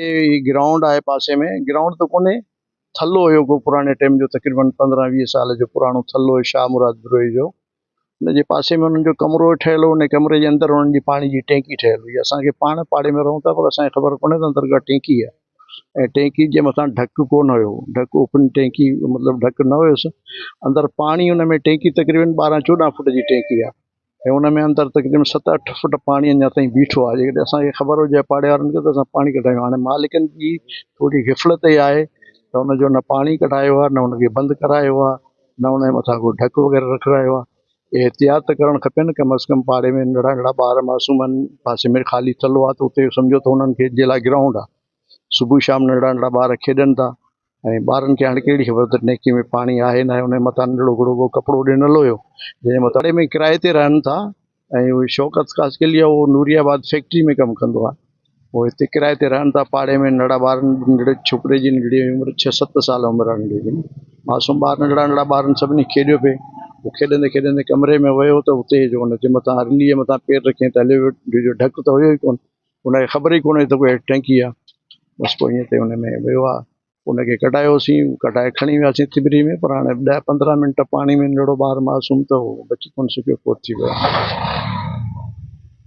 هي ground آهي پاسي ۾ ground ته ڪونهي ٿلهو هيو ڪو پراڻي ٽيم جو تقريبن پندرهن ويهه سال جو پراڻو ٿلهو هيو شاهه مراد بروهي جو ان جي پاسي ۾ انهن جو ڪمرو ٺهيل هو ان ڪمري جي اندر انهن جي پاڻي جي ٽينڪي ٺهيل هئي اسان کي پاڻ پاڙي ۾ رهون ٿا پر اسان کي خبر ڪونهي ته اندر ڪا ٽينڪي آهي ۽ ٽينڪي جي مٿان ڍڪ ڪونه هيو ڍڪ اوپن ٽينڪي مطلب ڍڪ نه هيس اندر پاڻي ان ۾ ٽينڪي تقريبن ٻارهن چوڏهن فوٽ جي ٽينڪي آهي ۽ ان ۾ اندر تقريبن ست اٺ فٽ پاڻي اڃا تائين بيٺو آهي جيڪڏهن اسان کي خبر هجي ها پاڙي وارن کي ته اسان پاڻي ڪڍايون ها هاڻي مالڪن جي ٿوري غفلت ئي آهي ته ان جو نه پاڻي ڪڍايو آهي نه ان کي بند ڪرايو آهي نه ان جي مٿان ڪو ڍڪ وغيره رکرايو آهي احتياط ته ڪرڻ کپي نه ڪم از ڪم پاڙي ۾ ننڍڙا ننڍڙا ٻار معصوم آهن پاسي ۾ خالي ٿلهو آهي ته اتي سمجهو ته انهن کي جي لاء گرائونڊ آهي صبح شام ننڍڙا ننڍڙا ٻار کيڏن ٿا ۽ ٻارن کي هاڻي ڪهڙي خبر ته ٽينڪي ۾ پاڻي آهي ناهي ان جي مٿان ننڍڙو هڪڙو ڪو ڪپڙو ڏنل هيو جنهن جي مٿان ۾ ڪرائي تي رهن ٿا ۽ اهو شوڪت خاصخيلي آهي اهو نوري آباد فيڪٽري ۾ ڪم ڪندو آهي اهو هتي ڪرائي تي رهن ٿا پاڙي ۾ ننڍڙا ٻار ننڍڙي ڇوڪري جي ننڍڙي عمر ڇهه ست سال عمر آهي ننڍي جي معصوم ٻار ننڍڙا ننڍڙا ٻارن سڀني کيڏيو پئي هو کيڏندي کيڏندي ڪمري ۾ ويو ته اتي جو ان جي مٿان رلي جي مٿان پير رکيائين ته هليو ويو جو ڍڪ ته هيو ئي ڪونه ان کي خبر ئي ڪونه هئي ته ڪو هيٺ ٽينڪي آهي بس پوء ائين ٿي ان ۾ ويو آهي ان کي ڪڍايوسين ڪڍائي کڻي وياسين تبري ۾ پر هاڻي ڏهه پندرهن منٽ پاڻي ۾ ننڍڙو ٻار معصوم ته هو بچي ڪونه سگهيو فوت ٿي ويو.